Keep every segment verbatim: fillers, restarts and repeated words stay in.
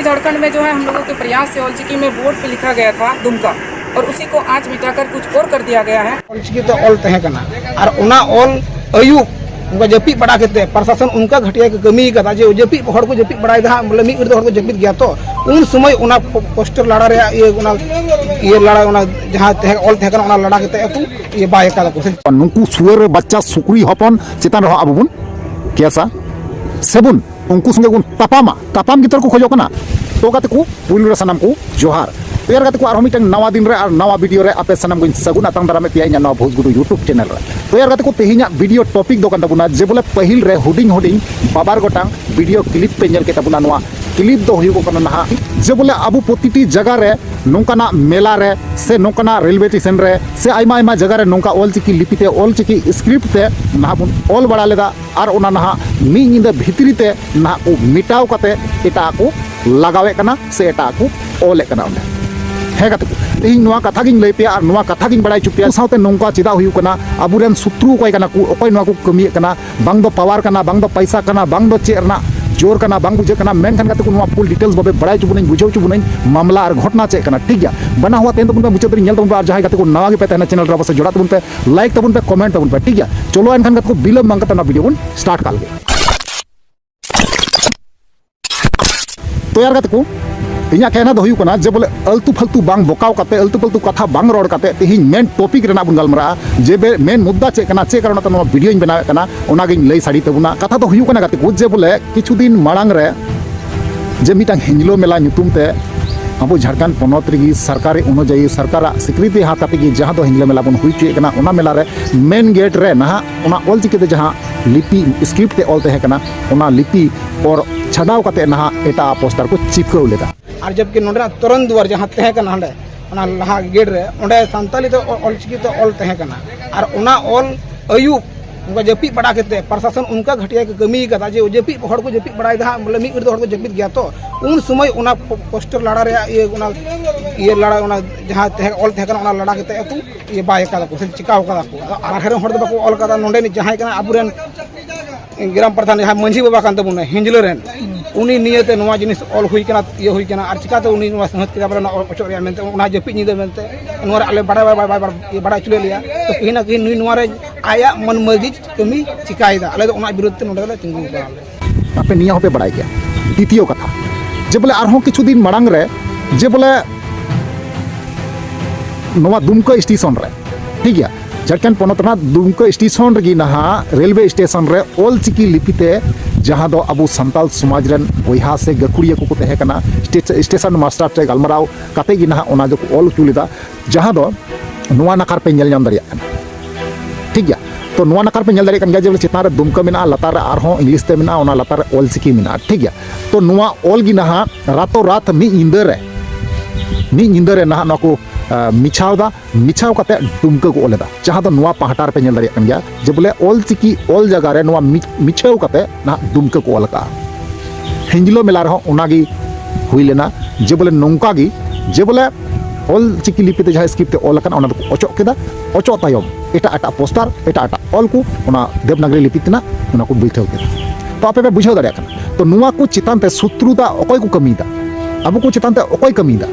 झारखंड में जो है हम लोगों के प्रयास से ऑलचिकी में बोर्ड पे लिखा गया था दुमका, और उसी को आज मिटाकर कुछ और कर दिया गया है। ᱚᱞᱪᱤᱠᱤ ᱛᱮ ᱚᱞ ᱛᱟᱦᱮᱸ ᱠᱟᱱᱟ, ᱟᱨ ᱚᱱᱟ ᱚᱞ ᱟᱹᱭᱩᱵ ᱚᱱᱠᱟ ᱡᱟᱹᱯᱤᱫ ᱵᱟᱲᱟ ᱠᱟᱛᱮ ᱯᱨᱚᱥᱟᱥᱚᱱ ᱚᱱᱠᱟ ᱜᱷᱟᱹᱴᱭᱟᱹ ᱠᱚ ᱠᱟᱹᱢᱤ ᱠᱟᱫᱟ ᱡᱮ ᱡᱟᱹᱯᱤᱫ ᱦᱚᱲ ᱠᱚ ᱡᱟᱹᱯᱤᱫ ᱵᱟᱲᱟᱭᱮᱫᱟ ᱦᱟᱸᱜ, ᱵᱚᱞᱮ ᱢᱤᱫ ᱜᱷᱟᱹᱲᱤᱡ ᱫᱚ ᱦᱚᱲ ᱠᱚ ᱡᱟᱹᱯᱤᱫ ᱜᱮᱭᱟ ᱛᱚ, ᱩᱱ ᱥᱚᱢᱚᱭ ᱚᱱᱟ ᱯᱳ-, ᱯᱳᱥᱴᱟᱨ ᱞᱟᱲᱟ ᱨᱮᱭᱟᱜ ᱤᱭᱟᱹ ᱚᱱᱟ ᱤᱭᱟᱹ ᱞᱟᱲᱟ ᱚᱱᱟ ᱡᱟᱦᱟᱸ ᱛᱟᱦᱮᱸ ᱚᱞ ᱛᱟᱦᱮᱸ ᱠᱟᱱᱟ ᱚᱱᱟ ᱞᱟᱲᱟ ᱠᱟᱛᱮ ᱠᱚ ᱤᱭᱟᱹ ᱵᱟᱭ ᱠᱟᱫᱟ ᱠᱚ᱾ ᱱᱩᱠᱩ ᱥᱩᱭᱟᱹᱨ ᱵᱟᱪᱪᱟ ᱥᱩᱠᱨᱤ ᱦᱚᱯᱚᱱ ᱪᱮᱛᱟᱱ ᱨᱮᱦᱚᱸ ᱟᱵᱚ ᱵᱚᱱ ᱠᱮᱥᱟ ᱥᱮᱵᱚᱱ ᱩᱱᱠᱩ ᱥᱚᱸᱜᱮ ᱵᱚᱱ ᱛᱟᱯᱟᱢᱟ, ᱛᱟᱯᱟᱢ ᱜᱮ ᱛᱚ ᱠᱚ ᱠᱷᱚᱡᱚᱜ ᱠᱟᱱᱟ᱾ ᱛᱚ ᱜᱟᱛᱮ ᱠᱚ, ᱯᱩᱭᱞᱩ ᱨᱮ ᱥᱟᱱᱟᱢ ᱠᱚ ᱡᱚᱦᱟᱨ᱾ ᱛᱚ ᱭᱟᱨ ᱜᱟᱛᱮ ᱠᱚ, ᱟᱨᱦᱚᱸ ᱢᱤᱫᱴᱟᱝ ᱱᱟᱣᱟ ᱫᱤᱱ ᱨᱮ ᱟᱨ ᱱᱟᱣᱟ ᱵᱷᱤᱰᱤᱭᱳ ᱨᱮ ᱟᱯᱮ ᱥᱟᱱᱟᱢ ᱠᱚᱧ ᱥᱟᱹᱜᱩᱱ ᱟᱛᱟᱝ ᱫᱟᱨᱟᱢᱮᱫ ᱯᱮᱭᱟ ᱤᱧᱟᱹᱜ ᱱᱚᱣᱟ ᱵᱷᱳᱡᱽᱜᱩᱰᱩ YouTube ᱪᱮᱱᱮᱞ ᱨᱮ᱾ ᱛᱚ ᱭᱟᱨ ᱜᱟᱛᱮ ᱠᱚ, ᱛᱮᱦᱮᱧᱟᱜ ᱵᱷᱤᱰᱤᱭᱳ ᱴᱚᱯᱤᱠ ᱫᱚ ᱠᱟᱱ ᱛᱟᱵᱚᱱᱟ ᱡᱮ ᱵᱚᱞᱮ ᱯᱟᱹᱦᱤᱞ ᱨᱮ ᱦᱩᱰᱤᱧ ᱦᱩᱰᱤᱧ ᱵᱟᱵᱟᱨ ᱜᱚᱴᱟᱝ ᱵᱷᱤᱰᱤᱭᱳ ᱠᱞᱤᱯ ᱯᱮ ᱧᱮᱞ ᱠᱮᱫ ᱛᱟᱵᱚᱱᱟ᱾ ᱱᱚᱣᱟ ᱠᱞᱤᱯ ᱫᱚ ᱦᱩᱭᱩᱜ ᱠᱟᱱᱟ ᱱᱟᱦᱟᱜ ᱡᱮ ᱵᱚᱞᱮ ᱟᱵᱚ ᱯᱨᱚᱛᱤᱴᱤ ᱡᱟᱭᱜᱟ ᱨᱮ ᱱᱚᱝᱠᱟᱱᱟᱜ ᱢᱮᱞᱟ ᱨᱮ ᱥᱮ ᱱᱚᱝᱠᱟᱱᱟᱜ ᱨᱮᱞᱣᱮ ᱥᱴᱮᱥᱚᱱ ᱨᱮ ᱥᱮ ᱟᱭᱢᱟ ᱟᱭᱢᱟ ᱡᱟᱭᱜᱟ ᱨᱮ ᱱᱚᱝᱠᱟ ᱚᱞᱪᱤᱠᱤ ᱞᱤᱯᱤ ᱛᱮ, ᱚᱞᱪᱤᱠᱤ ᱥᱠᱨᱤᱯᱴ ᱛᱮ ᱱᱟᱦᱟᱜ ᱵᱚᱱ ᱚᱞ ᱵᱟᱲᱟ ᱞᱮᱫᱟ᱾ ᱟᱨ ᱚᱱᱟ ᱱᱟᱦᱟᱜ ᱢᱤᱫ ᱧᱤᱫᱟᱹ ᱵᱷᱤᱛᱨᱤ ᱛᱮ ᱱᱟᱦᱟᱜ ᱠᱚ ᱢᱮᱴᱟᱣ ᱠᱟᱛᱮ ᱮᱴᱟᱜ ᱠᱚ ᱞᱟᱜᱟᱣᱮᱫ ᱠᱟᱱᱟ ᱥᱮ ᱮᱴᱟᱜ ᱠᱚ ᱚᱞᱮᱫ ᱠᱟᱱᱟ ᱚᱸᱰᱮ᱾ ᱦᱮᱸ ᱜᱟᱛᱮ ᱠᱚ, ᱛᱮᱦᱮᱧ ᱱᱚᱣᱟ ᱠᱟᱛᱷᱟ ᱜᱤᱧ ᱞᱟᱹᱭ ᱯᱮᱭᱟ ᱟᱨ ᱱᱚᱣᱟ ᱠᱟᱛᱷᱟ ᱜᱤᱧ ᱵᱟᱲᱟᱭ ᱦᱚᱪᱚ ᱯᱮᱭᱟ᱾ ᱥᱟᱶᱛᱮ ᱱᱚᱝᱠᱟ ᱪᱮᱫᱟᱜ ᱦᱩᱭᱩᱜ ᱠᱟᱱᱟ? ᱟᱵᱚᱨᱮᱱ ᱥᱚᱛᱨᱩ ᱚᱠᱚᱭ ᱠᱟᱱᱟ ᱠᱚ, ᱚᱠᱚᱭ ᱱᱚᱣᱟ ᱠᱚ ᱠᱟᱹᱢᱤᱭᱮᱫ ᱠᱟᱱᱟ? ᱵᱟᱝ ᱫᱚ ᱯᱟᱣᱟᱨ ᱠᱟᱱᱟ, ᱵᱟᱝ ᱫᱚ ᱯᱟᱭᱥᱟ ᱠᱟᱱᱟ, ᱵᱟᱝ ᱫᱚ ᱪᱮᱫ ᱨᱮᱱᱟᱜ ᱡᱳᱨ ᱠᱟᱱᱟ, ᱵᱟᱝ ᱵᱩᱡᱷᱟᱹᱜ ᱠᱟᱱᱟ᱾ ᱢᱮᱱᱠᱷᱟᱱ ᱜᱟᱛᱮ ᱠᱚ, ᱱᱚᱣᱟ ᱯᱷᱩᱞ ᱰᱤᱴᱮᱞᱥ ᱵᱷᱟᱵᱮ ᱵᱟᱲᱟᱭ ᱦᱚᱪᱚ ᱵᱚᱱᱟᱹᱧ, ᱵᱩᱡᱷᱟᱹᱣ ᱦᱚᱪᱚ ᱵᱚᱱᱟᱹᱧ, ᱢᱟᱢᱞᱟ ᱟᱨ ᱜᱷᱚᱴᱱᱟ ᱪᱮᱫ ᱠᱟᱱᱟ, ᱴᱷᱤᱠ ᱜᱮᱭᱟ? ᱵᱟᱱᱟ ᱦᱚᱲ ᱛᱮᱦᱮᱧ ᱫᱚᱵᱚᱱ ᱯᱮ ᱢᱩᱪᱟᱹᱫ ᱫᱷᱟᱹᱨᱤᱡ ᱧᱮᱞ ᱛᱟᱵᱚᱱ ᱯᱮ, ᱟᱨ ᱡᱟᱦᱟᱸᱭ ᱜᱟᱛᱮ ᱠᱚ ᱱᱟᱣᱟ ᱜᱮᱯᱮ ᱛᱟᱦᱮᱱᱟ ᱪᱮᱱᱮᱞ ᱨᱮ, ᱚᱵᱚᱥᱥᱳᱭ ᱡᱚᱲᱟᱜ ᱛᱟᱵᱚᱱ ᱯᱮ, ᱞᱟᱭᱤᱠ ᱛᱟᱵᱚᱱ ᱯᱮ, ᱠᱚᱢᱮᱱᱴ ᱛᱟᱵᱚᱱ ᱯᱮ, ᱴᱷᱤᱠ ᱜᱮᱭᱟ? ᱪᱚᱞᱚ ᱮᱱᱠᱷᱟᱱ ᱜᱟᱛᱮ ᱠᱚ, ᱵᱤᱞᱚᱢ ᱵᱟᱝ ᱠᱟᱛᱮ ᱚᱱᱟ ᱵᱷᱤᱰᱤᱭᱳ ᱵᱚᱱ ᱥᱴᱟᱨᱴ ᱠᱟᱜ ᱞᱮᱜᱮ᱾ ᱛᱚ ᱭᱟᱨ ᱜᱟᱛᱮ ᱠᱚ, ᱤᱧᱟᱹᱜ ᱠᱮᱦᱱᱟ ᱫᱚ ᱦᱩᱭᱩᱜ ᱠᱟᱱᱟ ᱡᱮ ᱵᱚᱞᱮ ᱟᱹᱞᱛᱩ ᱯᱷᱟᱞᱛᱩ ᱵᱟᱝ ᱵᱚᱠᱟᱣ ᱠᱟᱛᱮ, ᱟᱹᱞᱛᱩ ᱯᱷᱟᱞᱛᱩ ᱠᱟᱛᱷᱟ ᱵᱟᱝ ᱨᱚᱲ ᱠᱟᱛᱮ ᱛᱮᱦᱮᱧ ᱢᱮᱱ ᱴᱚᱯᱤᱠ ᱨᱮᱱᱟᱜ ᱵᱚᱱ ᱜᱟᱞᱢᱟᱨᱟᱜᱼᱟ ᱡᱮ ᱵᱮ-, ᱢᱮᱱ ᱢᱩᱫᱽᱫᱟ ᱪᱮᱫ ᱠᱟᱱᱟ, ᱪᱮᱫ ᱠᱟᱨᱚᱱ ᱛᱮ ᱱᱚᱣᱟ ᱵᱷᱤᱰᱤᱭᱳᱧ ᱵᱮᱱᱟᱣᱮᱫ ᱠᱟᱱᱟ, ᱚᱱᱟᱜᱤᱧ ᱞᱟᱹᱭ ᱥᱟᱰᱮ ᱛᱟᱵᱚᱱᱟ᱾ ᱠᱟᱛᱷᱟ ᱫᱚ ᱦᱩᱭᱩᱜ ᱠᱟᱱᱟ ᱜᱟᱛᱮ ᱠᱚ, ᱡᱮ ᱵᱚᱞᱮ ᱠᱤᱪᱷᱩ ᱫᱤᱱ ᱢᱟᱲᱟᱝ ᱨᱮ ᱡᱮ ᱢᱤᱫᱴᱟᱝ ᱦᱤᱧᱞᱳ ᱢᱮᱞᱟ ᱧᱩᱛᱩᱢ ᱛᱮ ᱟᱵᱚ ᱡᱷᱟᱲᱠᱷᱚᱸᱰ ᱯᱚᱱᱚᱛ ᱨᱮᱜᱮ ᱥᱚᱨᱠᱟᱨᱤ ᱚᱱᱩᱡᱟᱭᱤ ᱥᱚᱨᱠᱟᱨᱟᱜ ᱥᱤᱠᱨᱤᱛᱤ ᱦᱟᱛᱟᱣ ᱠᱟᱛᱮ ᱜᱮ ᱡᱟᱦᱟᱸ ᱫᱚ ᱦᱤᱧᱞᱳ ᱢᱮᱞᱟ ᱵᱚᱱ ᱦᱩᱭ ᱦᱚᱪᱚᱭᱮᱫ ᱠᱟᱱᱟ, ᱚᱱᱟ ᱢᱮᱞᱟ ᱨᱮ ᱢᱮᱱ ᱜᱮᱴ ᱨᱮ ᱱᱟᱦᱟᱜ ᱚᱱᱟ ᱚᱞ ᱪᱤᱠᱤ ᱛᱮ ᱡᱟᱦᱟᱸ ᱞᱤᱯᱤ ᱥᱠᱨᱤᱯᱴ ᱛᱮ ᱚᱞ ᱛᱟᱦᱮᱸ ᱠᱟᱱᱟ, ᱚᱱᱟ ᱞᱤᱯᱤ ᱚᱨ ᱪᱷᱟᱰᱟᱣ ᱠᱟᱛᱮ ᱱᱟᱦᱟᱜ ᱮᱴᱟᱜ ᱯᱳᱥᱴᱟᱨ ᱠᱚ ᱪᱤᱯᱠᱟᱹᱣ ᱞᱮᱫᱟ᱾ ᱟᱨ ᱡᱚᱵᱠᱤ ᱱᱚᱰᱮᱱᱟᱜ ᱛᱚᱨᱚᱱ ᱫᱩᱣᱟᱨ ᱡᱟᱦᱟᱸ ᱛᱟᱦᱮᱸ ᱠᱟᱱᱟ ᱦᱟᱸᱰᱮ, ᱚᱱᱟ ᱞᱟᱦᱟ ᱜᱮᱴ ᱨᱮ, ᱚᱸᱰᱮ ᱥᱟᱱᱛᱟᱞᱤ ᱛᱮ ᱚ-, ᱚᱞᱪᱤᱠᱤ ᱛᱮ ᱚᱞ ᱛᱟᱦᱮᱸ ᱠᱟᱱᱟ᱾ ᱟᱨ ᱚᱱᱟ ᱚᱞ ᱟᱹᱭᱩᱵ ᱚᱱᱠᱟ ᱡᱟᱹᱯᱤᱫ ᱵᱟᱲᱟ ᱠᱟᱛᱮ ᱯᱨᱚᱥᱟᱥᱚᱱ ᱚᱱᱠᱟ ᱜᱷᱟᱹᱴᱭᱟᱹ ᱠᱚ ᱠᱟᱹᱢᱤ ᱠᱟᱫᱟ ᱡᱮ ᱡᱟᱹᱯᱤᱫ ᱦᱚᱲ ᱠᱚ ᱡᱟᱹᱯᱤᱫ ᱵᱟᱲᱟᱭᱮᱫᱟ ᱦᱟᱸᱜ, ᱵᱚᱞᱮ ᱢᱤᱫ ᱜᱷᱟᱹᱲᱤᱡ ᱫᱚ ᱦᱚᱲ ᱠᱚ ᱡᱟᱹᱯᱤᱫ ᱜᱮᱭᱟ ᱛᱚ, ᱩᱱ ᱥᱚᱢᱚᱭ ᱚᱱᱟ ᱯᱳ-, ᱯᱳᱥᱴᱟᱨ ᱞᱟᱲᱟ ᱨᱮᱭᱟᱜ ᱤᱭᱟᱹ, ᱚᱱᱟ ᱤᱭᱟᱹ ᱞᱟᱲᱟ, ᱚᱱᱟ ᱡᱟᱦᱟᱸ ᱛᱟᱦᱮᱸ ᱚᱞ ᱛᱟᱦᱮᱸ ᱠᱟᱱᱟ, ᱚᱱᱟ ᱞᱟᱲᱟ ᱠᱟᱛᱮ ᱠᱚ ᱤᱭᱟᱹ ᱵᱟᱭ ᱠᱟᱫᱟ ᱠᱚ ᱥᱮ ᱪᱤᱠᱟᱣ ᱠᱟᱫᱟ ᱠᱚ᱾ ᱟᱫᱚ ᱟᱨ ᱦᱚᱲ ᱫᱚ ᱵᱟᱠᱚ ᱚᱞ ᱠᱟᱫᱟ, ᱱᱚᱰᱮᱱᱤᱡ ᱡᱟᱦᱟᱸᱭ ᱠᱟᱱᱟ ᱟᱵᱚᱨᱮᱱ ᱜᱨᱟᱢ ᱯᱨᱚᱫᱷᱟᱱ ᱡᱟᱦᱟᱸᱭ ᱢᱟᱹᱡᱷᱤ ᱵᱟᱵᱟ ᱠᱟᱱ ᱛᱟᱵᱚᱱᱟ ᱦᱤᱸᱡᱽᱞᱟᱹ ᱨᱮᱱ, ᱩᱱᱤ ᱱᱤᱭᱟᱹᱛᱮ ᱱᱚᱣᱟ ᱡᱤᱱᱤᱥ ᱚᱞ ᱦᱩᱭ ᱠᱟᱱᱟ, ᱤᱭᱟᱹ ᱦᱩᱭ ᱠᱟᱱᱟ, ᱟᱨ ᱪᱤᱠᱟᱛᱮ ᱩᱱᱤ ᱱᱚᱣᱟ ᱥᱤᱧᱚᱛ ᱠᱤᱛᱟᱹᱵ ᱨᱮ ᱱᱚᱣᱟ ᱚᱪᱚᱜ ᱨᱮᱭᱟᱜ ᱢᱮᱱᱛᱮ ᱚᱱᱟ ᱡᱟᱹᱯᱤᱫ ᱧᱤᱫᱟᱹ ᱢᱮᱱᱛᱮ ᱱᱚᱣᱟ ᱨᱮ ᱟᱞᱮ ᱵᱟᱲᱟᱭ, ᱵᱟᱭ, ᱵᱟᱭ, ᱵᱟᱭ, ᱵᱟᱲᱟᱭ ᱦᱚᱪᱚ ᱞᱮᱫ ᱞᱮᱭᱟ᱾ ᱛᱚ ᱠᱟᱹᱦᱤ ᱱᱟ ᱠᱟᱹᱦᱤ ᱱᱩᱭ ᱱᱚᱣᱟ ᱨᱮ ᱟᱭᱟᱜ ᱢᱚᱱ ᱢᱟᱹᱨᱡᱤ ᱠᱟᱹᱢᱤ ᱪᱤᱠᱟᱭᱮᱫᱟ, ᱟᱞᱮ ᱫᱚ ᱚᱱᱟ ᱵᱤᱨᱩᱫᱷ ᱛᱮ ᱱᱚᱰᱮ ᱫᱚᱞᱮ ᱛᱤᱸᱜᱩ ᱟᱠᱟᱱᱟ᱾ ᱟᱯᱮ ᱱᱤᱭᱟᱹ ᱦᱚᱸᱯᱮ ᱵᱟᱲᱟᱭ ᱜᱮᱭᱟ᱾ ᱫᱤᱛᱤᱭᱚ ᱠᱟᱛᱷᱟ, ᱡᱮ ᱵᱚᱞᱮ ᱟᱨᱦᱚᱸ ᱠᱤᱪᱷᱩ ᱫᱤᱱ ᱢᱟᱲᱟᱝ ᱨᱮ ᱡᱮ ᱵᱚᱞᱮ ᱱᱚᱣᱟ ᱫᱩᱢᱠᱟᱹ ᱥᱴᱮᱥᱚᱱ ᱨᱮ, ᱴᱷᱤᱠ ᱜᱮᱭᱟ, ᱡᱷᱟᱲᱠᱷᱚᱸᱰ ᱯᱚᱱᱚᱛ ᱨᱮᱱᱟᱜ ᱫᱩᱢᱠᱟᱹ ᱥᱴᱮᱥᱚᱱ ᱨᱮᱜᱮ ᱱᱟᱦᱟᱜ ᱨᱮᱞᱣᱮ ᱥᱴᱮᱥᱚᱱ ᱨᱮ ᱚᱞ ᱪᱤᱠᱤ ᱞᱤᱯᱤ ᱛᱮ, ᱡᱟᱦᱟᱸ ᱫᱚ ᱟᱵᱚ ᱥᱟᱱᱛᱟᱞ ᱥᱚᱢᱟᱡᱽ ᱨᱮᱱ ᱵᱚᱭᱦᱟ ᱥᱮ ᱜᱟᱹᱠᱷᱩᱲᱤᱭᱟᱹ ᱠᱚᱠᱚ ᱛᱟᱦᱮᱸ ᱠᱟᱱᱟ, ᱥᱴᱮ-, ᱥᱴᱮᱥᱚᱱ ᱢᱟᱥᱴᱟᱨ ᱴᱷᱮᱱ ᱜᱟᱞᱢᱟᱨᱟᱣ ᱠᱟᱛᱮ ᱜᱮ ᱱᱟᱦᱟᱜ ᱚᱱᱟ ᱫᱚᱠᱚ ᱚᱞ ᱦᱚᱪᱚ ᱞᱮᱫᱟ, ᱡᱟᱦᱟᱸ ᱫᱚ ᱱᱚᱣᱟ ᱱᱟᱠᱷᱟ ᱨᱮᱯᱮ ᱧᱮᱞ ᱧᱟᱢ ᱫᱟᱲᱮᱭᱟᱜ ᱠᱟᱱᱟ᱾ ᱴᱷᱤᱠ ᱜᱮᱭᱟ, ᱛᱚ ᱱᱚᱣᱟ ᱱᱟᱠᱷᱟ ᱨᱮᱯᱮ ᱧᱮᱞ ᱫᱟᱲᱮᱭᱟᱜ ᱠᱟᱱ ᱜᱮᱭᱟ ᱡᱮ ᱵᱚᱞᱮ ᱪᱮᱛᱟᱱ ᱨᱮ ᱫᱩᱢᱠᱟᱹ ᱢᱮᱱᱟᱜᱼᱟ, ᱞᱟᱛᱟᱨ ᱨᱮ ᱟᱨᱦᱚᱸ ᱤᱝᱞᱤᱥ ᱛᱮ ᱢᱮᱱᱟᱜᱼᱟ, ᱚᱱᱟ ᱞᱟᱛᱟᱨ ᱨᱮ ᱚᱞ ᱪᱤᱠᱤ ᱢᱮᱱᱟᱜᱼᱟ᱾ ᱴᱷᱤᱠ ᱜᱮᱭᱟ, ᱛᱚ ᱱᱚᱣᱟ ᱚᱞ ᱜᱮ ᱱᱟᱦᱟᱜ ᱨᱟᱛᱚ ᱨᱟᱛ ᱢᱤᱫ ᱧᱤᱫᱟᱹ ᱨᱮ, ᱢᱤᱫ ᱧᱤᱫᱟᱹ ᱨᱮ ᱱᱟᱦᱟᱜ ᱱᱚᱣᱟ ᱠᱚ, ᱟ, ᱢᱤᱪᱷᱟᱣ ᱫᱟ, ᱢᱤᱪᱷᱟᱣ ᱠᱟᱛᱮ ᱫᱩᱢᱠᱟᱹ ᱠᱚ ᱚᱞ ᱮᱫᱟ, ᱡᱟᱦᱟᱸ ᱫᱚ ᱱᱚᱣᱟ ᱯᱟᱦᱴᱟ ᱨᱮᱯᱮ ᱧᱮᱞ ᱫᱟᱲᱮᱭᱟᱜ ᱠᱟᱱ ᱜᱮᱭᱟ ᱡᱮ ᱵᱚᱞᱮ ᱚᱞ ᱪᱤᱠᱤ ᱚᱞ ᱡᱟᱭᱜᱟ ᱨᱮ ᱱᱚᱣᱟ ᱢᱤ-, ᱢᱤᱪᱷᱟᱹᱣ ᱠᱟᱛᱮ ᱱᱟᱦᱟᱜ ᱫᱩᱢᱠᱟᱹ ᱠᱚ ᱚᱞ ᱟᱠᱟᱫᱼᱟ᱾ ᱦᱤᱸᱡᱽᱞᱟᱹ ᱢᱮᱞᱟ ᱨᱮᱦᱚᱸ ᱚᱱᱟᱜᱮ ᱦᱩᱭ ᱞᱮᱱᱟ, ᱡᱮ ᱵᱚᱞᱮ ᱱᱚᱝᱠᱟ ᱜᱮ, ᱡᱮ ᱵᱚᱞᱮ ᱚᱞ ᱪᱤᱠᱤ ᱞᱤᱯᱤ ᱛᱮ ᱡᱟᱦᱟᱸ ᱥᱠᱨᱤᱯᱴ ᱛᱮ ᱚᱞ ᱟᱠᱟᱱᱟ, ᱚᱱᱟ ᱫᱚᱠᱚ ᱚᱪᱚᱜ ᱠᱮᱫᱟ᱾ ᱚᱪᱚᱜ ᱛᱟᱭᱚᱢ ᱮᱴᱟᱜ ᱮᱴᱟᱜ ᱯᱳᱥᱴᱟᱨ, ᱮᱴᱟᱜ ᱮᱴᱟᱜ ᱚᱞ ᱠᱚ ᱚᱱᱟ ᱫᱮᱵᱽᱱᱟᱜᱽᱨᱤ ᱞᱤᱯᱤ ᱛᱮᱱᱟᱜ ᱚᱱᱟ ᱠᱚ ᱵᱟᱹᱭᱴᱷᱟᱹᱣ ᱠᱮᱫᱟ᱾ ᱛᱚ ᱟᱯᱮ ᱯᱮ ᱵᱩᱡᱷᱟᱹᱣ ᱫᱟᱲᱮᱭᱟᱜ ᱠᱟᱱᱟ, ᱛᱚ ᱱᱚᱣᱟ ᱠᱚ ᱪᱮᱛᱟᱱ ᱛᱮ ᱥᱚᱛᱨᱩᱛᱟ ᱚᱠᱚᱭ ᱠᱚ ᱠᱟᱹᱢᱤᱭᱮᱫᱟ? ᱟᱵᱚ ᱠᱚ ᱪᱮᱛᱟᱱ ᱛᱮ ᱚᱠᱚᱭ ᱠᱟᱹᱢᱤᱭᱮᱫᱟ?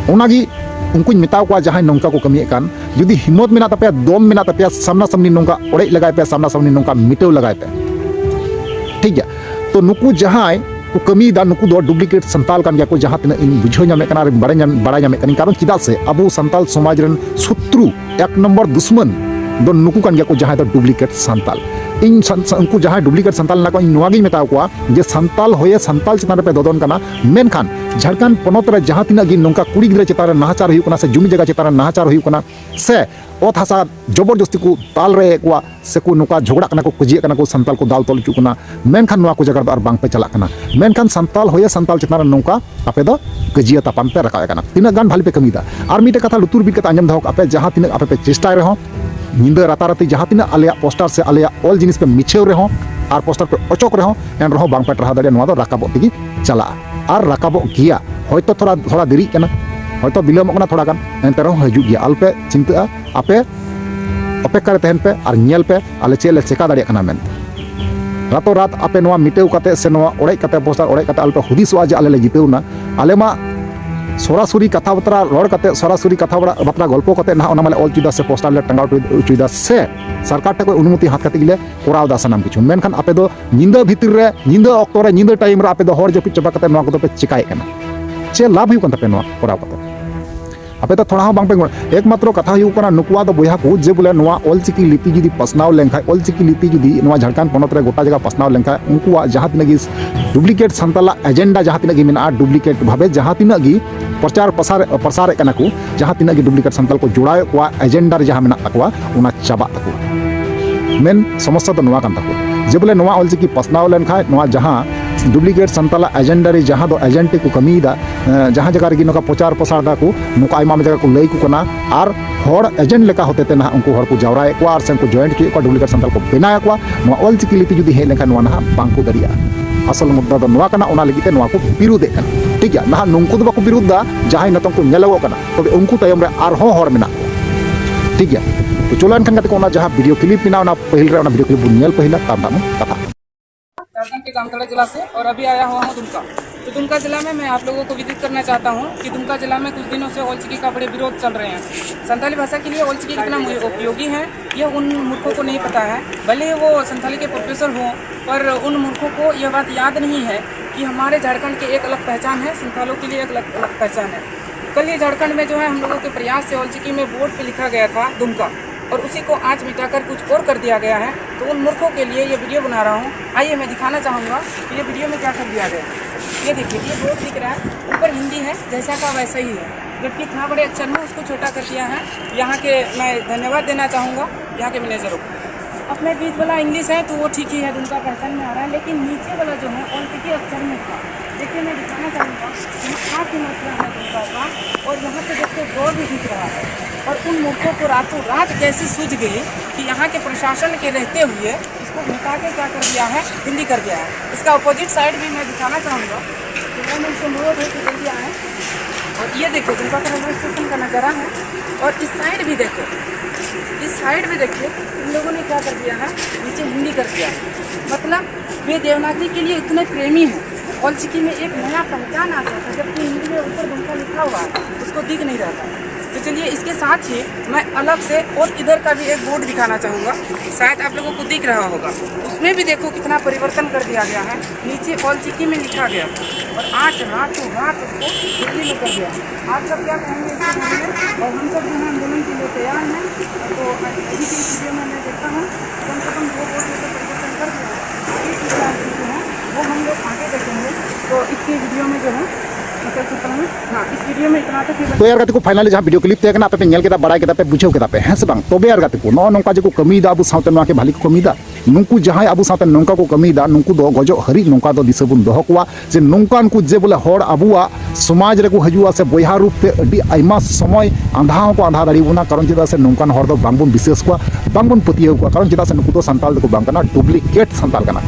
ᱚᱱᱟᱜᱮ ᱩᱱᱠᱩᱧ ᱢᱮᱛᱟ ᱠᱚᱣᱟ, ᱡᱟᱦᱟᱸᱭ ᱱᱚᱝᱠᱟ ᱠᱚ ᱠᱟᱹᱢᱤᱭᱮᱫ ᱠᱟᱱ, ᱡᱩᱫᱤ ᱦᱤᱢᱢᱚᱛ ᱢᱮᱱᱟᱜ ᱛᱟᱯᱮᱭᱟ, ᱫᱚᱢ ᱢᱮᱱᱟᱜ ᱛᱟᱯᱮᱭᱟ, ᱥᱟᱢᱱᱟ ᱥᱟᱢᱱᱤ ᱱᱚᱝᱠᱟ ᱚᱲᱮᱡ ᱞᱟᱜᱟᱭ ᱯᱮ, ᱥᱟᱢᱱᱟ ᱥᱟᱢᱱᱤ ᱱᱚᱝᱠᱟ ᱢᱤᱴᱟᱹᱣ ᱞᱟᱜᱟᱭ ᱯᱮ᱾ ᱴᱷᱤᱠ ᱜᱮᱭᱟ, ᱛᱚ ᱱᱩᱠᱩ ᱡᱟᱦᱟᱸᱭ ᱠᱚ ᱠᱟᱹᱢᱤᱭᱮᱫᱟ, ᱱᱩᱠᱩ ᱫᱚ ᱰᱩᱯᱞᱤᱠᱮᱴ ᱥᱟᱱᱛᱟᱞ ᱠᱟᱱ ᱜᱮᱭᱟ ᱠᱚ, ᱡᱟᱦᱟᱸ ᱛᱤᱱᱟᱹᱜ ᱤᱧ ᱵᱩᱡᱷᱟᱹᱣ ᱧᱟᱢᱮᱫ ᱠᱟᱱᱟ ᱟᱨ ᱵᱟᱲᱟᱭ ᱧᱟᱢ, ᱵᱟᱲᱟᱭ ᱧᱟᱢᱮᱫ ᱠᱟᱹᱱᱟᱹᱧ᱾ ᱠᱟᱨᱚᱱ ᱪᱮᱫᱟᱜ ᱥᱮ ᱟᱵᱚ ᱥᱟᱱᱛᱟᱞ ᱥᱚᱢᱟᱡᱽ ᱨᱮᱱ ᱥᱚᱛᱨᱩ, ᱮᱠ ᱱᱚᱢᱵᱚᱨ ᱫᱩᱥᱢᱟᱱ ᱫᱚ ᱱᱩᱠᱩ ᱠᱟᱱ ᱜᱮᱭᱟ ᱠᱚ, ᱡᱟᱦᱟᱸᱭ ᱫᱚ ᱰᱩᱯᱞᱤᱠᱮᱴ ᱥᱟᱱᱛᱟᱞ᱾ ᱤᱧ ᱥᱟᱱ-, ᱥᱟᱱ-, ᱩᱱᱠᱩ ᱡᱟᱦᱟᱸᱭ ᱰᱩᱯᱞᱤᱠᱮᱴ ᱥᱟᱱᱛᱟᱞ ᱢᱮᱱᱟᱜ ᱠᱚᱣᱟ, ᱤᱧ ᱱᱚᱣᱟᱜᱤᱧ ᱢᱮᱛᱟ ᱠᱚᱣᱟ ᱡᱮ ᱥᱟᱱᱛᱟᱞ ᱦᱚᱭᱮ ᱥᱟᱱᱛᱟᱞ ᱪᱮᱛᱟᱱ ᱨᱮᱯᱮ ᱫᱚᱫᱚᱱ ᱠᱟᱱᱟ, ᱢᱮᱱᱠᱷᱟᱱ ᱡᱷᱟᱲᱠᱷᱚᱸᱰ ᱯᱚᱱᱚᱛ ᱨᱮ ᱡᱟᱦᱟᱸ ᱛᱤᱱᱟᱹᱜ ᱜᱮ ᱱᱚᱝᱠᱟ ᱠᱩᱲᱤ ᱜᱤᱫᱽᱨᱟᱹ ᱪᱮᱛᱟᱱ ᱨᱮ ᱱᱟᱦᱟᱪᱟᱨ ᱦᱩᱭᱩᱜ ᱠᱟᱱᱟ ᱥᱮ ᱡᱩᱢᱤ ᱡᱟᱭᱜᱟ ᱪᱮᱛᱟᱱ ᱨᱮ ᱱᱟᱦᱟᱪᱟᱨ ᱦᱩᱭᱩᱜ ᱠᱟᱱᱟ ᱥᱮ ᱚᱛ ᱦᱟᱥᱟ ᱡᱚᱵᱚᱨ ᱡᱚᱥᱛᱤ ᱠᱚ ᱫᱟᱞ ᱨᱮ ᱠᱚᱣᱟ ᱥᱮᱠᱚ ᱱᱚᱝᱠᱟ ᱡᱷᱚᱜᱽᱲᱟᱜ ᱠᱟᱱᱟ ᱠᱚ, ᱠᱟᱹᱡᱤᱭᱟᱹᱜ ᱠᱟᱱᱟ ᱠᱚ, ᱥᱟᱱᱛᱟᱞ ᱠᱚ ᱫᱟᱞ ᱛᱚᱞ ᱦᱚᱪᱚᱜ ᱠᱟᱱᱟ, ᱢᱮᱱᱠᱷᱟᱱ ᱱᱚᱣᱟ ᱠᱚ ᱡᱟᱭᱜᱟ ᱨᱮᱫᱚ ᱟᱨ ᱵᱟᱝ ᱯᱮ ᱪᱟᱞᱟᱜ ᱠᱟᱱᱟ᱾ ᱢᱮᱱᱠᱷᱟᱱ ᱥᱟᱱᱛᱟᱞ ᱦᱚᱭᱮ ᱥᱟᱱᱛᱟᱞ ᱪᱮᱛᱟᱱ ᱨᱮ ᱱᱚᱝᱠᱟ ᱟᱯᱮ ᱫᱚ ᱠᱟᱹᱡᱤᱭᱟᱹ ᱛᱟᱯᱟᱢ ᱯᱮ ᱨᱟᱠᱟᱵ ᱮ ᱠᱟᱱᱟ᱾ ᱛᱤᱱᱟᱹᱜ ᱜᱟᱱ ᱵᱷᱟᱞᱮ ᱯᱮ ᱠᱟᱹᱢᱤᱭᱮᱫᱟ? ᱟᱨ ᱢᱤᱫᱴᱮᱡ ᱠᱟᱛᱷᱟ ᱞᱩᱛᱩᱨ ᱵᱤᱫ ᱠᱟᱛᱮ ᱟᱸᱡᱚᱢ ᱫᱚᱦᱚ ᱠᱟᱜ ᱯᱮ, ᱡᱟᱦᱟᱸ ᱛᱤᱱᱟᱹᱜ ᱟᱯᱮ ᱯᱮ ᱪᱮᱥᱴᱟᱭ ᱨᱮᱦᱚᱸ, ᱧᱤᱫᱟᱹ ᱨᱟᱛᱟᱨᱟᱛᱤ ᱡᱟᱦᱟᱸ ᱛᱤᱱᱟᱹᱜ ᱟᱞᱮᱭᱟᱜ ᱯᱳᱥᱴᱟᱨ ᱥᱮ ᱟᱞᱮᱭᱟᱜ ᱚᱞ ᱡᱤᱱᱤᱥ ᱯᱮ ᱢᱤᱪᱷᱟᱹᱣ ᱨᱮᱦᱚᱸ ᱟᱨ ᱯᱳᱥᱴᱟᱨ ᱯᱮ ᱚᱪᱚᱜ ᱨᱮᱦᱚᱸ, ᱮᱱ ᱨᱮᱦᱚᱸ ᱵᱟᱝ ᱯᱮ ᱴᱟᱨᱦᱟᱣ ᱫᱟᱲᱮᱭᱟᱜᱼᱟ᱾ ᱱᱚᱣᱟ ᱫᱚ ᱨᱟᱠᱟᱵᱚᱜ ᱛᱮᱜᱮ ᱪᱟᱞᱟᱜᱼᱟ ᱟᱨ ᱨᱟᱠᱟᱵᱚᱜ ᱜᱮᱭᱟ᱾ ᱦᱚᱭᱛᱳ ᱛᱷᱚᱲᱟ, ᱛᱷᱚᱲᱟ ᱫᱮᱨᱤᱜ ᱠᱟᱱᱟ, ᱦᱚᱭᱛᱳ ᱵᱤᱞᱚᱢᱚᱜ ᱠᱟᱱᱟ ᱛᱷᱚᱲᱟ ᱜᱟᱱ, ᱮᱱᱛᱮ ᱨᱮᱦᱚᱸ ᱦᱤᱡᱩᱜ ᱜᱮᱭᱟ᱾ ᱟᱞᱚᱯᱮ ᱪᱤᱱᱛᱟᱹᱜᱼᱟ, ᱟᱯᱮ ᱚᱯᱮᱠᱠᱷᱟ ᱨᱮ ᱛᱟᱦᱮᱱ ᱯᱮ ᱟᱨ ᱧᱮᱞ ᱯᱮ ᱟᱞᱮ ᱪᱮᱫ ᱞᱮ ᱪᱮᱠᱟ ᱫᱟᱲᱮᱭᱟᱜ ᱠᱟᱱᱟ ᱢᱮᱱᱛᱮ᱾ ᱨᱟᱛᱳ ᱨᱟᱛ ᱟᱯᱮ ᱱᱚᱣᱟ ᱢᱤᱴᱟᱹᱣ ᱠᱟᱛᱮ ᱥᱮ ᱱᱚᱣᱟ ᱚᱲᱮᱡ ᱠᱟᱛᱮ, ᱯᱳᱥᱴᱟᱨ ᱚᱲᱮᱡ ᱠᱟᱛᱮ ᱟᱞᱚᱯᱮ ᱦᱩᱫᱤᱥᱚᱜᱼᱟ ᱡᱮ ᱟᱞᱮ ᱞᱮ ᱡᱤᱛᱟᱹᱣ ᱮᱱᱟ᱾ ᱟᱞᱮ ᱢᱟ ᱥᱚᱨᱟᱥᱚᱨᱤ ᱠᱟᱛᱷᱟ ᱵᱟᱛᱨᱟ ᱨᱚᱲ ᱠᱟᱛᱮ, ᱥᱚᱨᱟᱥᱚᱨᱤ ᱠᱟᱛᱷᱟ ᱵᱟᱲᱟ-, ᱵᱟᱛᱨᱟ ᱜᱚᱞᱯᱚ ᱠᱟᱛᱮ ᱱᱟᱦᱟᱜ ᱚᱱᱟ ᱢᱟᱞᱮ ᱚᱞ ᱦᱚᱪᱚᱭᱮᱫᱟ ᱥᱮ ᱯᱳᱥᱴᱟᱨ ᱞᱮ ᱴᱟᱸᱜᱟᱣ ᱦᱚᱪᱚᱭᱮᱫᱟ ᱥᱮ ᱥᱚᱨᱠᱟᱨ ᱴᱷᱮᱱ ᱠᱷᱚᱱ ᱚᱱᱩᱢᱚᱛᱤ ᱦᱟᱛᱟᱣ ᱠᱟᱛᱮ ᱜᱮᱞᱮ ᱠᱚᱨᱟᱣ ᱮᱫᱟ ᱥᱟᱱᱟᱢ ᱠᱤᱪᱷᱩ᱾ ᱢᱮᱱᱠᱷᱟᱱ ᱟᱯᱮ ᱫᱚ ᱧᱤᱫᱟᱹ ᱵᱷᱤᱛᱤᱨ ᱨᱮ, ᱧᱤᱫᱟᱹ ᱚᱠᱛᱚ ᱨᱮ, ᱧᱤᱫᱟᱹ ᱴᱟᱭᱤᱢ ᱨᱮ ᱟᱯᱮ ᱫᱚ ᱦᱚᱲ ᱡᱟᱹᱯᱤᱫ ᱪᱟᱵᱟ ᱠᱟᱛᱮ ᱱᱚᱣᱟ ᱠᱚᱫᱚ ᱯᱮ ᱪᱮᱠᱟᱭᱮᱫ ᱠᱟᱱᱟ᱾ ᱪᱮᱫ ᱞᱟᱵᱷ ᱦᱩᱭᱩᱜ ᱠᱟᱱ ᱛᱟᱯᱮᱭᱟ ᱱᱚᱣᱟ ᱠᱚᱨᱟᱣ ᱠᱟᱛᱮ? ᱟᱯᱮ ᱫᱚ ᱛᱷᱚᱲᱟ ᱦᱚᱸ ᱵᱟᱝᱯᱮ ᱜᱚᱲᱚ-, ᱮᱠᱢᱟᱛᱨᱚ ᱠᱟᱛᱷᱟ ᱦᱩᱭᱩᱜ ᱠᱟᱱᱟ ᱱᱩᱠᱩᱣᱟᱜ ᱫᱚ ᱵᱚᱭᱦᱟ ᱠᱚ, ᱡᱮ ᱵᱚᱞᱮ ᱱᱚᱣᱟ ᱚᱞᱪᱤᱠᱤ ᱞᱤᱯᱤ ᱡᱩᱫᱤ ᱯᱟᱥᱱᱟᱣ ᱞᱮᱱᱠᱷᱟᱡ, ᱚᱞᱪᱤᱠᱤ ᱞᱤᱯᱤ ᱡᱩᱫᱤ ᱱᱚᱣᱟ ᱡᱷᱟᱲᱠᱷᱚᱸᱰ ᱯᱚᱱᱚᱛ ᱨᱮ ᱜᱚᱴᱟ ᱡᱟᱭᱜᱟ ᱯᱟᱥᱱᱟᱣ ᱞᱮᱱᱠᱷᱟᱡ, ᱩᱱᱠᱩᱣᱟᱜ ᱡᱟᱦᱟᱸ ᱛᱤᱱᱟᱹᱜ ᱜᱮ ᱰᱩᱯᱞᱤᱠᱮᱴ ᱥᱟᱱᱛᱟᱞᱟᱜ ᱮᱡᱮᱱᱰᱟ ᱡᱟᱦᱟᱸ ᱛᱤᱱᱟᱹᱜ ᱜᱮ ᱢᱮᱱᱟᱜᱼᱟ, ᱰᱩᱯᱞᱤᱠᱮᱴ ᱵᱷᱟᱵᱮ ᱡᱟᱦᱟᱸ ᱛᱤᱱᱟᱹᱜ ᱜᱮ ᱯᱨᱚᱪᱟᱨ ᱯᱨᱚᱥᱟᱨ, ᱯᱨᱚᱥᱟᱨᱮᱫ ᱠᱟᱱᱟ ᱠᱚ, ᱡᱟᱦᱟᱸ ᱛᱤᱱᱟᱹᱜ ᱜᱮ ᱰᱩᱯᱞᱤᱠᱮᱴ ᱥᱟᱱᱛᱟᱞ ᱠᱚ ᱡᱚᱲᱟᱣᱮᱫ ᱠᱚᱣᱟ ᱮᱡᱮᱱᱰᱟ ᱨᱮ ᱡᱟᱦᱟᱸ ᱢᱮᱱᱟᱜ ᱛᱟᱠᱚᱣᱟ, ᱚᱱᱟ ᱪᱟᱵᱟᱜ ᱛᱟᱠᱚᱣᱟ᱾ ᱢᱮᱱ ᱥᱚᱢᱚᱥᱥᱟ ᱫᱚ ᱱᱚᱣᱟ ᱠᱟᱱ ᱛᱟᱠᱚᱣᱟ ᱡᱮ ᱵᱚᱞᱮ ᱱᱚᱣᱟ ᱚᱞᱪᱤᱠᱤ ᱯᱟᱥᱱᱟᱣ ᱞᱮᱱᱠᱷᱟᱡ ᱱᱚᱣᱟ ᱡᱟᱦᱟᱸ ᱰᱩᱯᱞᱤᱠᱮᱴ ᱥᱟᱱᱛᱟᱞᱟᱜ ᱮᱡᱮᱱᱰᱟ ᱨᱮ ᱡᱟᱦᱟᱸ ᱫᱚ ᱮᱡᱮᱱᱴ ᱠᱚ ᱠᱟᱹᱢᱤᱭᱮᱫᱟ, ᱮᱸ, ᱡᱟᱦᱟᱸ ᱡᱟᱭᱜᱟ ᱨᱮᱜᱮ ᱱᱚᱝᱠᱟ ᱯᱨᱚᱪᱟᱨ ᱯᱨᱚᱥᱟᱨ ᱫᱟᱠᱚ, ᱱᱚᱝᱠᱟ ᱟᱭᱢᱟ ᱡᱟᱭᱜᱟ ᱠᱚ ᱞᱟᱹᱭ ᱟᱠᱚ ᱠᱟᱱᱟ, ᱟᱨ ᱦᱚᱲ ᱮᱡᱮᱱᱴ ᱞᱮᱠᱟ ᱦᱚᱛᱮ ᱛᱮ ᱱᱟᱦᱟᱜ ᱩᱱᱠᱩ ᱦᱚᱲ ᱠᱚ ᱡᱟᱣᱨᱟᱭᱮᱫ ᱠᱚᱣᱟ ᱟᱨ ᱥᱮ ᱩᱱᱠᱩ ᱡᱚᱭᱮᱱᱴ ᱦᱚᱪᱚᱭᱮᱫ ᱠᱚᱣᱟ, ᱰᱩᱯᱞᱤᱠᱮᱴ ᱥᱟᱱᱛᱟᱞ ᱠᱚ ᱵᱮᱱᱟᱣᱮᱫ ᱠᱚᱣᱟ᱾ ᱱᱚᱣᱟ ᱚᱞᱪᱤᱠᱤ ᱞᱤᱯᱤ ᱡᱩᱫᱤ ᱦᱮᱡ ᱞᱮᱱᱠᱷᱟᱱ ᱱᱚᱣᱟ ᱱᱟᱦᱟᱜ ᱵᱟᱝᱠᱚ ᱫᱟᱲᱮᱭᱟᱜᱼᱟ᱾ ᱟᱥᱚᱞ ᱢᱩᱫᱽᱫᱟ ᱫᱚ ᱱᱚᱣᱟ ᱠᱟᱱᱟ, ᱚᱱᱟ ᱞᱟᱹᱜᱤᱫ ᱛᱮ ᱱᱚᱣᱟ ᱠᱚ ᱵᱤᱨᱩᱫᱷᱮᱫ ᱠᱟᱱᱟ᱾ ᱴᱷᱤᱠ ᱜᱮᱭᱟ, ᱱᱟᱦᱟᱜ ᱱᱩᱠᱩ ᱫᱚ ᱵᱟᱠᱚ ᱵᱤᱨᱩᱫᱷ ᱫᱟ, ᱡᱟᱦᱟᱸᱭ ᱱᱤᱛᱚᱝ ᱠᱚ ᱧᱮᱞᱚᱜᱚᱜ ᱠᱟᱱᱟ, ᱛᱚᱵᱮ ᱩᱱᱠᱩ ᱛᱟᱭᱚᱢ ᱨᱮ ᱟᱨᱦᱚᱸ ᱦᱚᱲ ᱢᱮᱱᱟᱜ ᱠᱚᱣᱟ᱾ ᱴᱷᱤᱠ ᱜᱮᱭᱟ, ᱛᱚ ᱪᱚᱞᱚ ᱮᱱᱠᱷᱟᱱ ᱜᱟᱛᱮ ᱠᱚ, ᱚᱱᱟ ᱡᱟᱦᱟᱸ ᱵᱷᱤᱰᱤᱭᱳ ᱠᱞᱤᱯ ᱢᱮᱱᱟᱜᱼᱟ, ᱚᱱᱟ ᱯᱟᱹᱦᱤᱞ ᱨᱮ ᱚᱱᱟ ᱵᱷᱤᱰᱤᱭᱳ ᱠᱞᱤᱯ ᱵᱚᱱ ᱧᱮᱞ ᱯᱟᱹᱦᱤᱞᱟ, ᱛᱟᱨ ᱱᱟᱦᱟᱜ ᱵᱚᱱ ᱠᱟᱛᱷᱟᱜᱼᱟ᱾ झारखंड के जामताड़ा जिला से और अभी आया हुआ हूँ दुमका। तो दुमका जिला में मैं आप लोगों को विजिट करना चाहता हूँ कि दुमका जिला में कुछ दिनों से ओलचिकी का बड़े विरोध चल रहे हैं। संथाली भाषा के लिए ओलचिकी कितना मु-, उपयोगी है, यह उन मूर्खों को नहीं पता है। भले ही वो संथाली के प्रोफेसर हों, पर उन मूर्खों को यह बात याद नहीं है कि हमारे झारखंड की एक अलग पहचान है, संथालों के लिए एक अलग, अलग पहचान है। कल ही झारखंड में जो है हम लोगों के प्रयास से ओलचिकी में बोर्ड पे लिखा गया था दुमका, और उसी को आज मिटाकर कुछ और कर दिया गया है। तो उन मूर्खों के लिए ये वीडियो बना रहा हूँ। आइए, मैं दिखाना चाहूँगा कि ये वीडियो में क्या कर दिया गया है। ये देखिए, ये बोर्ड दिख रहा है, ऊपर हिंदी है, जैसा का वैसा ही है, जबकि था बड़े अक्षर में, उसको छोटा कर दिया है। यहाँ के मैं धन्यवाद देना चाहूँगा यहाँ के मैनेजरों को। अपने बीच वाला इंग्लिश है तो वो ठीक ही है, दुमका पहचान में आ रहा है, लेकिन नीचे वाला जो है ओलचिकी अक्षर में था। देखिए, मैं दिखाना चाहूँगा, यहाँ आ की मात्रा है दुमका का, और यहाँ पे देखिए ग भी दिख रहा है। और उन मूर्खों को रातों रात कैसे सूझ गई कि यहाँ के प्रशासन के रहते हुए इसको घटा के क्या कर दिया है, हिंदी कर दिया है। इसका अपोजिट साइड भी मैं दिखाना चाहूँगा, तो वो मैं इसको अनुरोध है कि जल्दी आएँ। और ये देखो, दुमका का रेलवे स्टेशन का नज़ारा है, और इस साइड भी देखो, इस साइड में देखिए, इन लोगों ने क्या कर दिया है, नीचे हिंदी कर दिया है। मतलब, वे देवनागरी के लिए इतने प्रेमी हैं, ऑल चिकी में एक नया पहचान आ गया था, जबकि हिंदी में ऊपर दुमका लिखा हुआ है, उसको दिख नहीं रहा था। तो चलिए, इसके साथ ही मैं अलग से और इधर का भी एक बोर्ड दिखाना चाहूँगा, शायद आप लोगों को दिख रहा होगा। उसमें भी देखो, कितना परिवर्तन कर दिया गया है। नीचे ऑल चिकी में लिखा गया था और आज रातों रात उसको हिंदी में कर दिया। आप सब क्या कहेंगे इसके बारे में? और हम सब जो है आंदोलन के लिए तैयार हैं। तो अभी के इस वीडियो में मैं देखता हूँ, कम से कम दो बोर्ड में तो परिवर्तन कर दिया है। आगे की क्या स्थिति है, वो हम लोग आगे देखेंगे। तो इसके वीडियो में जो है, मैं कह सकता हूँ, हाँ, इस वीडियो में इतना तक ही। तो यार ᱜᱟᱛᱮ ᱠᱚ, finally ᱡᱟᱦᱟᱸ video clip ᱛᱟᱦᱮᱸ ᱠᱟᱱᱟ, ᱟᱯᱮ ᱯᱮ ᱧᱮᱞ ᱠᱮᱫᱟ, ᱵᱟᱲᱟᱭ ᱠᱮᱫᱟ ᱯᱮ, ᱵᱩᱡᱷᱟᱹᱣ ᱠᱮᱫᱟ ᱯᱮ, ᱦᱮᱸ ᱥᱮ ᱵᱟᱝ? ᱛᱚᱵᱮ ᱭᱟᱨ ᱜᱟᱛᱮ ᱠᱚ, ᱱᱚᱜᱼᱚ ᱱᱚᱝᱠᱟ ᱡᱮ ᱠᱚ ᱠᱟᱹᱢᱤᱭᱮᱫᱟ, ᱟᱵᱚ ᱥᱟᱶᱛᱮ ᱱᱚᱣᱟ ᱠᱤ ᱵᱷᱟᱞᱤ ᱠᱚ ᱠᱟᱹᱢᱤᱭᱮᱫᱟ? ᱱᱩᱠᱩ ᱡᱟᱦᱟᱸᱭ ᱟᱵᱚ ᱥᱟᱶᱛᱮ ᱱᱚᱝᱠᱟ ᱠᱚ ᱠᱟᱹᱢᱤᱭᱮᱫᱟ, ᱱᱩᱠᱩ ᱫᱚ ᱜᱚᱡᱚᱜ ᱦᱟᱹᱨᱤᱡ ᱱᱚᱝᱠᱟ ᱫᱚ ᱫᱤᱥᱟᱹ ᱵᱚᱱ ᱫᱚᱦᱚ ᱠᱚᱣᱟ, ᱡᱮ ᱱᱚᱝᱠᱟᱱ ᱠᱚ ᱡᱮ ᱵᱚᱞᱮ ᱦᱚᱲ ᱟᱵᱚᱣᱟᱜ ᱥᱚᱢᱟᱡᱽ ᱨᱮᱠᱚ ᱦᱤᱡᱩᱜᱼᱟ ᱥᱮ ᱵᱚᱭᱦᱟ ᱨᱩᱯ ᱛᱮ ᱟᱹᱰᱤ ᱟᱭᱢᱟ ᱥᱚᱢᱚᱭ ᱟᱸᱫᱷᱟ ᱦᱚᱸᱠᱚ ᱟᱸᱫᱷᱟ ᱫᱟᱲᱮᱭᱟᱵᱚᱱᱟ᱾ ᱠᱟᱨᱚᱱ ᱪᱮᱫᱟᱜ ᱥᱮ ᱱᱚᱝᱠᱟᱱ ᱦᱚᱲ ᱫᱚ ᱵᱟᱝᱵᱚᱱ ᱵᱤᱥᱣᱟᱥ ᱠᱚᱣᱟ, ᱵᱟᱝᱵᱚᱱ ᱯᱟᱹᱛᱭᱟᱹᱣ ᱠᱚᱣᱟ᱾ ᱠᱟᱨᱚᱱ ᱪᱮᱫᱟᱜ ᱥᱮ ᱱᱩᱠᱩ ᱫᱚ ᱥᱟᱱᱛᱟᱲ ᱫᱚᱠᱚ ᱵᱟᱝ ᱠᱟᱱᱟ, duplicate ᱥᱟᱱᱛᱟᱲ ᱠᱟᱱᱟ᱾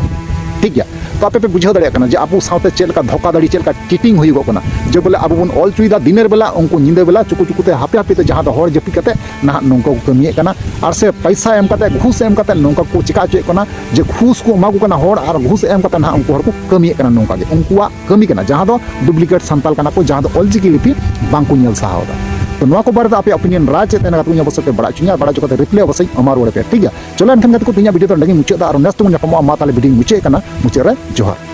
ᱴᱷᱤᱠ ᱜᱮᱭᱟ? ᱛᱚ ᱟᱯᱮ ᱯᱮ ᱵᱩᱡᱷᱟᱹᱣ ᱫᱟᱲᱮᱭᱟᱜ ᱠᱟᱱᱟ ᱡᱮ ᱟᱵᱚ ᱥᱟᱶᱛᱮ ᱪᱮᱫ ᱞᱮᱠᱟ ᱫᱷᱳᱠᱟᱫᱷᱟᱲᱤ, ᱪᱮᱫ ᱞᱮᱠᱟ cheating ᱦᱩᱭᱩᱜᱚᱜ ᱠᱟᱱᱟ᱾ ᱡᱮ ᱵᱚᱞᱮ ᱟᱵᱚ ᱵᱚᱱ ᱚᱞ ᱦᱚᱪᱚᱭᱮᱫᱟ ᱫᱤᱱᱮᱨ ᱵᱮᱞᱟ, ᱩᱱᱠᱩ ᱧᱤᱫᱟᱹ ᱵᱮᱞᱟ ᱪᱩᱠᱩ ᱪᱩᱠᱩ ᱛᱮ, ᱦᱟᱯᱮ ᱦᱟᱯᱮ ᱛᱮ, ᱡᱟᱦᱟᱸ ᱫᱚ ᱦᱚᱲ ᱡᱟᱹᱯᱤᱫ ᱠᱟᱛᱮ ᱱᱟᱦᱟᱜ ᱱᱚᱝᱠᱟ ᱠᱚ ᱠᱟᱹᱢᱤᱭᱮᱫ ᱠᱟᱱᱟ᱾ ᱟᱨ ᱥᱮ ᱯᱚᱭᱥᱟ ᱮᱢ ᱠᱟᱛᱮ, ᱜᱷᱩᱥ ᱮᱢ ᱠᱟᱛᱮ ᱱᱚᱝᱠᱟ ᱠᱚ ᱪᱮᱠᱟ ᱦᱚᱪᱚᱭᱮᱫ ᱠᱟᱱᱟ ᱡᱮ ᱜᱷᱩᱥ ᱠᱚ ᱮᱢᱟ ᱠᱚ ᱠᱟᱱᱟ ᱦᱚᱲ, ᱟᱨ ᱜᱷᱩᱥ ᱮᱢ ᱠᱟᱛᱮ ᱱᱟᱦᱟᱜ ᱩᱱᱠᱩ ᱦᱚᱲ ᱠᱚ ᱠᱟᱹᱢᱤᱭᱮᱫ ᱠᱟᱱᱟ᱾ ᱱᱚᱝᱠᱟ ᱜᱮ ᱩᱱᱠᱩᱣᱟᱜ ᱠᱟᱹᱢᱤ ᱠᱟᱱᱟ, ᱡᱟᱦᱟᱸ ᱫᱚ duplicate ᱥᱟᱱᱛᱟᱲ ᱠᱟᱱᱟ ᱠᱚ, ᱡᱟᱦᱟᱸ ᱫᱚ ᱚᱞᱪᱤᱠᱤ ᱞᱤᱯᱤ ᱵᱟᱝ ᱠᱚ ᱧᱮᱞ ᱥᱟᱦᱟᱣ ᱮᱫᱟ᱾ ᱛᱚ ᱱᱚᱣᱟ ᱠᱚ ᱵᱟᱨᱮ ᱛᱮ ᱟᱯᱮᱭᱟᱜ opinion ᱨᱟᱭ ᱪᱮᱫ ᱛᱟᱦᱮᱱᱟ ᱠᱟᱛᱷᱟ ᱠᱚ ᱚᱵᱚᱥᱥᱳᱭ ᱯᱮ ᱵᱟᱲᱟᱭ ᱦᱚᱪᱚᱧᱟ, ᱟᱨ ᱵᱟᱲᱟᱭ ᱦᱚᱪᱚ ᱠᱟᱛᱮ reply ᱚᱵᱚᱥᱥᱳᱭ ᱮᱢᱟ ᱨᱩᱣᱟᱹᱲ ᱯᱮ, ᱴᱷᱤᱠ ᱜᱮᱭᱟ? ᱪᱚᱞᱚ ᱮᱱᱠᱷᱟᱱ ᱜᱟᱛᱮ ᱠᱚ, ᱛᱮᱦᱮᱧᱟᱜ video ᱫᱚ ᱱᱚᱸᱰᱮ ᱜᱮ ᱢᱩᱪᱟᱹᱫ ᱫᱟ᱾ ᱟᱨ next ᱵᱚᱱ ᱧᱟᱯᱟᱢᱚᱜᱼᱟ᱾ ᱢᱟ ᱛᱟᱦᱞᱮ video ᱢᱩᱪᱟᱹᱫ ᱠᱟᱱᱟ, ᱢᱩᱪᱟᱹᱫ ᱨᱮ ᱡᱚᱦᱟᱨ᱾